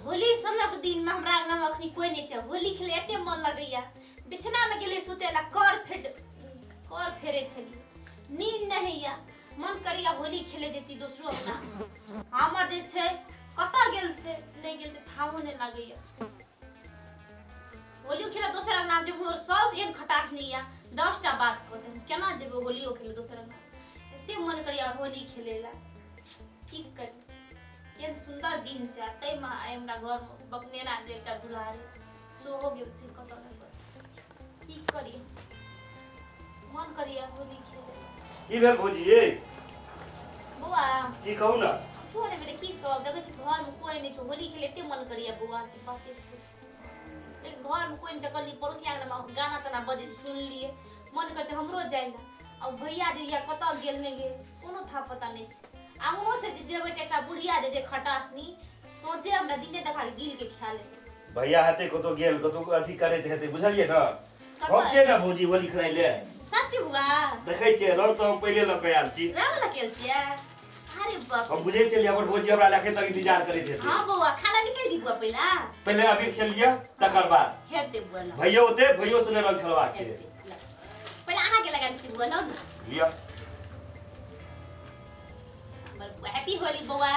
होली सनक दिनमे हमरा अङ्गनामे अखनी कोइ नहि छै। होली खेले एते मन लगैया। बिछनामे गेलियै सुतै ला, कर फेट कर फेरै छलियै, नींद नहि होइया। मन करैया होली खेले जेती दोसरो अङ्गना। हमर जे छै कतऽ गेल छै नहि गेल छै थाहो नहि लागैया। होलियो खेले दोसर अङ्गना जेबै, हमर साउस एहन खटास नहि या 10टा बात कहतै, हम केना जेबै होलियो खेले दोसर अङ्गना? एते मन करैया होली खेले ला, की करी? केहन सुन्दर दिन छै आ ताहिमे आइ हमरा घरमे बकनेरा जे एकटा दुल्हा रहै सेहो गेल छै कतऽ ने कतऽ। की करी? मन करैया होली खेले। की भेल भौजी ये? बौआ, की कहू ने? कुछो नहि भेलै। की कहब, देखै छी घरमे कोइ नहि छै। होली खेले एते मन करैया बौआ की बाते छोड़, लेकिन घरमे कोइ नहि छै। कहलियै पड़ोसिया अंगनामे गाना ताना बजै छै सुनलियै, मन करै छै हमरो जाइ लए। आ भैया जे यऽ कतऽ गेल नहि गेल कोनो था पता नहि छै। आंगनो से जे जेबै तऽ एकटा बुढ़िया जे जे खटासनी सोचे हमरा दिने देखार गिल के खा लेतै। भैया हेतै कतौ गेल, कतौ अथी करैत हेतै, बुझलियै ने? हम छियै ने भौजी होली खेलाइ ले। सच्ची बुआ? देखै छियै, रंग तऽ हम पहिले लऽ कऽ आयल छी। रंग लऽ के आयल छियै? अरे बाप, हम बुझै छलियै हमर भौजी हमरा लए एखन तक इंतजार करैत हेतै। हाँ बौआ, खाना निकालि दी बुआ। पहिला पहिले अबीर खेल लिअ तकर बाद हेतै बुआ। लऽ भैयो ओते, भैयो से रंग खेलबाक छै। हेतै, लऽ। पहिले अहाँके लगा दै छी बुआ, लौ ने। लिअ। हमर हैप्पी होली बौआ।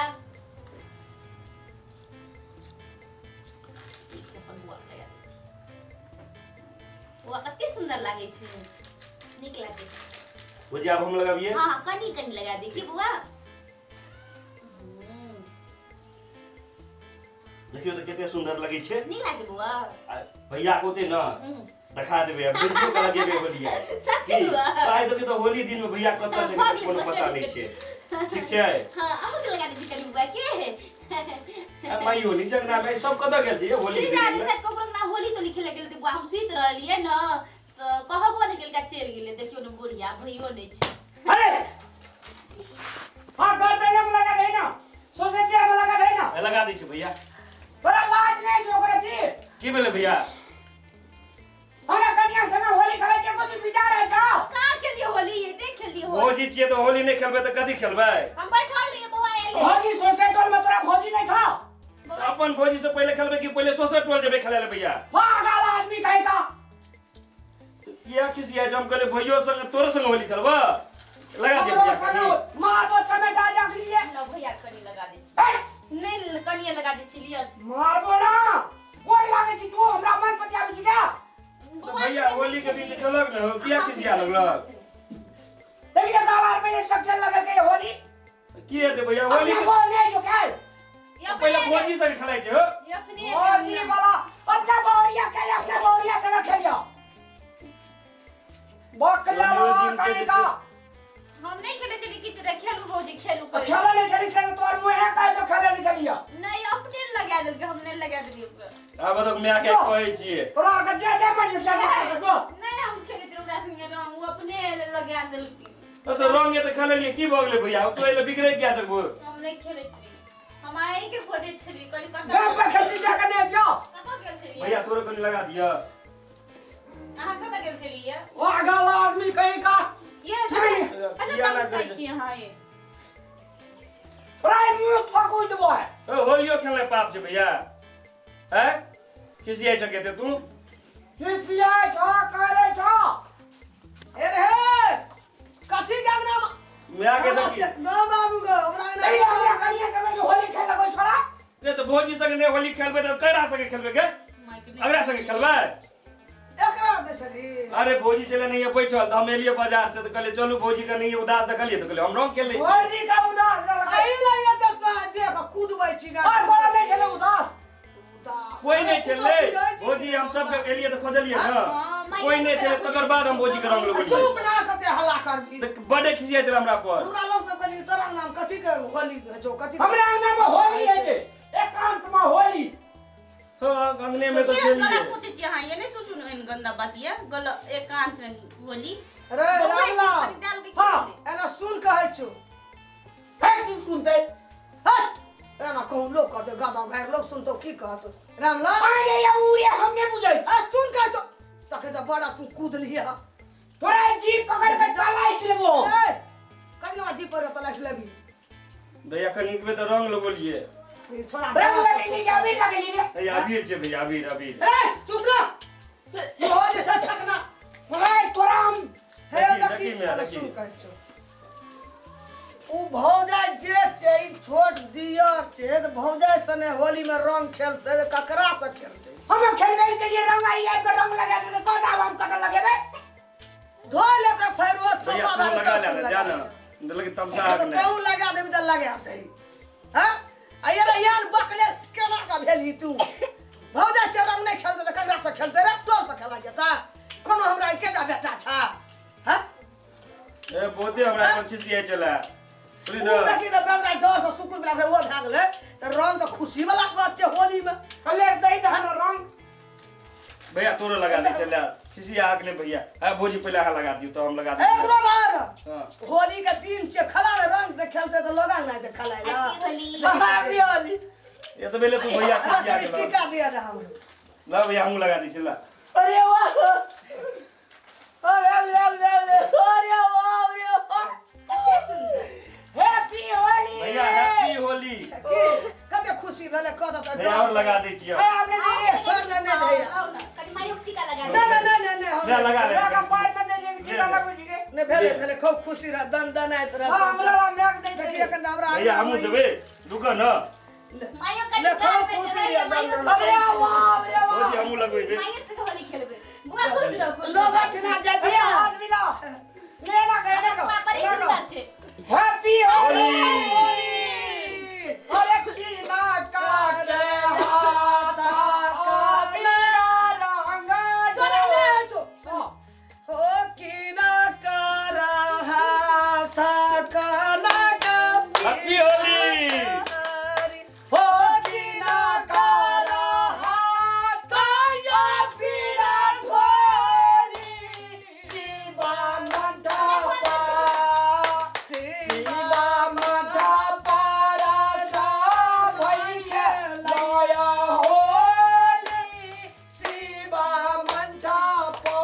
ठीक से अपन बौआ के लगा दै छी। बौआ कते सुन्दर लागै छै, नीक लागै छै। भौजी, आब हम लगाबियै? हाँ हाँ, कनी कनी लगा दै छी बौआ। देखियौ तऽ कते सुन्दर लगै छै। नीक लागै छै बौआ। आ भैया के ओते ने देखा देबै आ वीडियो के लगेबै होली आइ। सच्ची की? बौआ? आइ देखियौ तऽ होली दिन में भैया कतऽ छै भऽ गेल, कोनो पता नहि छै। ठीक छै। हाँ, अहूँ के लगा दै छी कनी बौआ के। आ माइयो नीचे अंगना में सब कतऽ गेल छै होली की के जाने दिन में? शायद ककरो अंगना होली तोली खेले गेल हेतै बौआ। हम सुति रहलियै ने तऽ कहबो नहि केलकै, चलि गेलै। देखियौ ने बुढ़िया, भैयो नहि छै। अरे हाँ, गर्दन में लगा दे ना, सोचे के में लगा दे ना। ए, लगा दै छै भैया। तोरा लाज नहीं छौ ओकरा की? की भेलै भैया? हमरा कनिया संगे होली खेले के कोई विचार है का? कहाँ खेलिए होली? ये नहीं खेलिए होली। भौजी छियै तऽ होली नहि खेलबै तऽ कथी खेलबै? हम बैठल रहिए बौआ एले। भौजी सोचे टोल में तोरा भौजी नहीं छौ? बौआ अपन भौजी से पहिले खेलबै कि पहिले सोसर टोल जेबै खेलै लए भैया? पागल आदमी कहे का। किया खिसिया छै? हम कहलियै भैयो संगे तोरो संगे होली खेलबऽ, लगा दिअ हमरो भैया संगे कनी। मारबो चमेटा जगलिए। लो भैया, कनी लगा दै छी। हे! नहीं, कनिए लगा दै छी, लिअ। मारबो ना, गोर लागै छी, तू हमरा मन पतियाबै छी क्या? तऽ भैया होली के दिन खेलक ने, किया खिसिया लगलक? देखिए गावार में ये सब खेल लगल के होली। की हेतै भैया होली अपना के? बोल नहीं जो खेल। ये पहिले अपने भौजी संगे खेलाइ छै हो। ये अपने भौजी वाला अपना बहुरिया के अपना बहुरिया संगे खेलियो। बकला होलियो दिन के कहीं जे का। हम नहीं खेले चली किछु रे। खेलू भौजी, खेलू कहियो। खेले नहीं चली संग तोर मुँह है कहे जो खेले नहीं चलियो। नहीं, अपने लगा देलकै, हम नहीं लगा देलियै ओकरा। आब तऽ माय के कहै छियै। तोरा के जे जे मन से जे दो। नहीं, हम खेले छलियै ओकरा संगे रंग, ओ अपने लगा देलकै। तऽ रंग तऽ खेललियै, की भऽ गेलै भैया? तू एले बिगड़ै किया सकबो? हम नहीं खेले छलियै, हम आइ के खोजै छलियै, कहली कतऽ गाम पे खेलती जाके नहीं जाओ। कतऽ गेल छलियै? भैया, तोरो कनी लगा दिअ। अहाँ कतऽ गेल छलियै? पागल आदमी कहीं का। ये छलियै। कतऽ किया ना तमसाइ करै छै? छी अहाँ ये? तोरा मुँह थकू देबो है। ए, होलियो खेलनाइ पाप छै भैया? हैं, खिसियाइ छ केते तू? खिसियाइ छ करे छ। हे रे, कथी के अंगना माय के देखी। गो बाबू गो, हमरा अंगना। नहीं, हमरा कनिया संगे जो होली खेल लगो छोड़ा। ए तऽ भौजी संगे नहि होली खेलबै तऽ केकरा संगे खेलबै गे? अगरा संगे खेलबै? एकरा दे छली। अरे भौजी छलै नहीं बैठल तऽ हम एलियै बाजार से तऽ कहलियै चलू, भौजी के नहीं उदास देखलियै तऽ कहलियै हम रंग खेल लै छी। भौजी का उदास रहल। अही लै ये चचा देख कूदबै छी गा। और बोला नहीं खेले उदास। उदास। कोई नहीं छलै कुछो बुझै छी भौजी, हम सब के एलियै तऽ खोजलियै ने, हाँ, माय कोई नहीं छलै, तकर बाद हम भौजी के रंग लगलियै। चुप ना, कते हल्ला करबी? तऽ बड्ड खिसियाइ छलै हमरा पर। हमरा लोग सब कहली तोरा नाम कथी के होली होइ छौ, कथी? हमरा अंगना में होली है जे एकांत में होली। हाँ, अंगने में तऽ ये छलियै। गलत सोचै छियै अहाँ, ये नहि सोचू ने एहन गंदा बात, ये गलत एकांत में होली। रे बौआ छी, रामलाल। कनी डाल के हाँ, खेल ले। एना सुन कहै छौ। फेर तू सुनते। हट, एना कहूँ लोग कहतौ गादा घर लोग सुनतौ की कहतौ रामलाल? अरे ये उरे हम नहीं बुझै। आ सुन कहै छौ, तखन तऽ बड़ा तू कूदलिह। तोरा जीप पकड़ के तलाश लेबो। ए, कनिया जी पर तलाश लेबी? भैया, कनिकबे तऽ रंग लगलियै। ई छोड़ा रंग लगेली कि अबीर लगेली ए अबीर छै भैया, अबीर अबीर। ए चुप रह, हो जे छै ठकना। ए तोरा हम हे देखी, देखी, देखी मेरा, अरे देखी। सुन कहै छौ, उ भौजाइ जेठ छै, ई छोट दियर छै, तऽ भौजाइ सने होली में रंग खेलतै तऽ ककरा से खेलतै? हम खेलबे के लिए रंग आई आई के रंग लगा दे, कौन आब हम कत लगेबे? धो लेतै फेर ओ भैया सफा तू भए लगा जेतै, ले ना, जा लगा ना, लेकिन तमसा आग तऽ नहीं। कहूँ लगा देबी तऽ लगा दही। हँ, आ ये रे यार बकले केना का भेलही तू? भौजाइ छै, रंग नहि खेलतै तऽ ककरा से खेलतै रे? टोल पर खेला जेता? कोनो हमरा एकेटा बेटा छा? हँ? ए बहुते हमरा कोन चीज सियाइ चला बुझली उ ना। देखी तऽ बेदरा डर से सुकुर बला ओ भए गेलै तऽ रंग तऽ खुशी वाला बात छै होली में। ले दही दहन रंग। भैया तोरो लगा दे चला, किसी आग नहीं भैया। आ भौजी पहले अहाँ लगा दियो तो हम लगा ए दियो। ब्रदर, हाँ। होली के दिन छै, खला रे रंग से खेलते तऽ लोगा नहि छै खलाय ला। हैप्पी होली। हैप्पी होली। ये तो पहले तू भैया खिसिया तनी गेलो। टीका दिया दे हमरो। ला भैया हमहूँ लगा दी चला। अरे वाह, अरे ले ले ले, अरे वाह, अरे वाह, कते सुंदर। हैप्पी होली भैया, हैप्पी होली। की कते खुशी भेलै कह दऽ। भैया और लगा दै छियै। ए हमने दे छोड़ दे, नहि भैया। आउ ना, कनि माइयोक टीका लगा नहि दे। नहि नहि नहि नहि हम ले लगा ले। हमरा पार में दे जे टीका लगबै छी नहि भेलै भेलै, खूब खुशी रह, दन दनाइत रह। हां, हमरा हमरा दे देखी दे। एखन तऽ हमरा भैया हमहूँ देबै, रुक न। माइयो कनि ले, खूब गाल में खुशी देबै, रह, माइयो दन से अरे वाह, अरे वाह। भौजी हमहूँ लगबै। माइयो से होली खेलबै। बुआ खुश रह, खुश लोग रह। अठना जाइ अरे छै। हाथ मिला ले ना, कहने का बुआ बड़ी सुंदर छै। हैप्पी होली। अरे की ना काटे हाथ मेरा रंग तोरा नहि होइ छौ। हो की ना करा हाथ कना हैप्पी होली। हो की ना करा हाथ या पीरा ढोली शिवा मंडपा शिवा शिवा मंडपा राजा भई लाया होली शिवा मंडपा ओ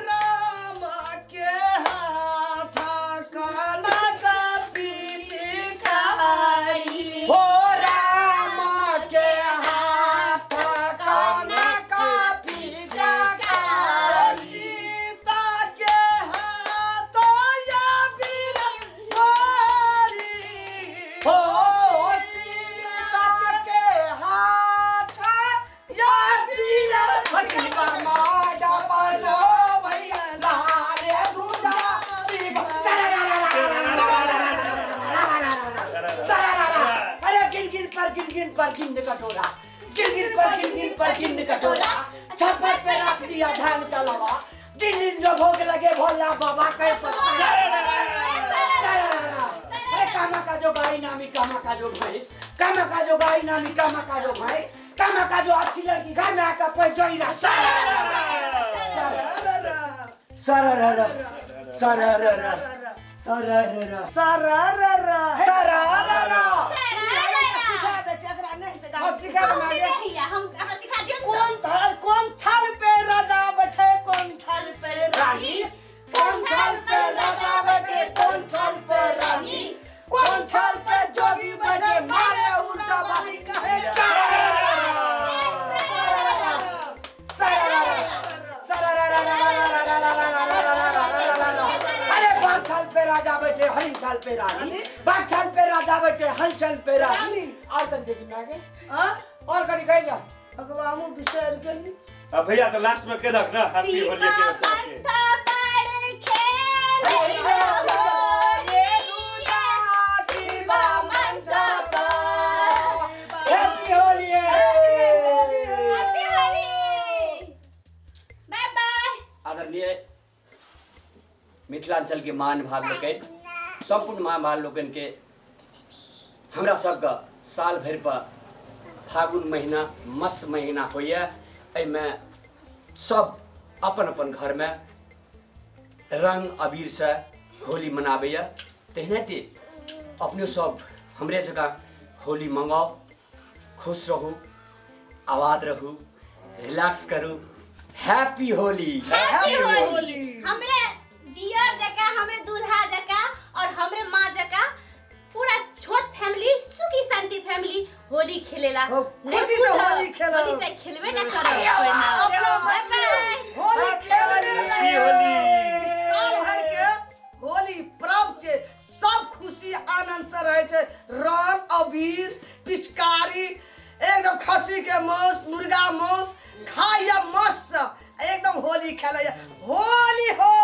राम के हाथ कना का पिचकारी हो राम के हाथ कनक पिचकारी सीता के हाथ या बीरवारी हो सीता के हाथ या वीर माडा भैया लारे दूजा शिव अरे गिन गिन पर गिन गिन पर गिन कटोरा, गिन गिन पर गिन गिन पर गिन कटोरा, छप्पर पे रख दिया धान का लवा, दिन दिन जो भोग लगे भोला बाबा के। अरे कामा का जो गाय नामी कामा का जो भैंस, कामा का जो गाय नामी कामा का जो भैंस, कामा का जो अच्छी लड़की घर में आकर पैजोइरा। सारा सारा सारा सारा सारा सारा सिखा दै छै एकरा, नहि छै। और सिखा दे अहूँके मागे। नहि होइया, हम हमरा सिखा दियौ ने। कोन थाल कोन छाल पे राजा बैठे, कोन छाल पे रानी, कोन छाल पे राजा बैठे, कोन छाल पे रानी, कोन छाल पे जोगी बैठे, मारे उल्टा बारी कहे। सारा अरे बाघ छाल पे राजा बैठे हरिण छाल पे रानी, बाघ छाल पे राजा बैठे हलचल पे रानी। और कभी देखी मागे? हाँ। और कभी कही जा। अगवा हमहूँ बिसरि गेली। आ भैया तो लास्ट में कह दक ना हैप्पी होली के शिवा सबके। पंथ पर खेले शिवा मंडपा हैप्पी होली। हैप्पी होली, बाय बाय। आदरणीय मिथिलांचल के महान भाव लोकनि, सम्पूर्ण महान लोकनि के, हमरा सबके साल भरि पर फागुन महीना मस्त महीना होइए। एहिमे सब अपन अपन घरमे रंग अबीर से होली मनाबैए। तेनाहिते अपनो सब हमरे जकाँ होली मंगाउ, खुश रहू, आबाद रहू, रिलैक्स करू। हैप्पी होली। हैप्पी होली। होली। हमरे दियर जका, हमरे दूल्हा जका और हमरे माँ जका पूरा छोट। फैमिली सुखी शांति फैमिली होली खेलेला। हो, नहीं खुशी से बुझल, होली खेलब। होली चाहे खेलबे ना करब। अपना बाय बाय। होली खेलबे हैप्पी होली। साल भर के होली पर्व छै, सब खुशी आनंद से रहे छै। रंग अबीर पिचकारी, एकदम खस्सी के मांस, मुर्गा मांस खाइया मस्त से, एकदम होली खेलैया। होली हो।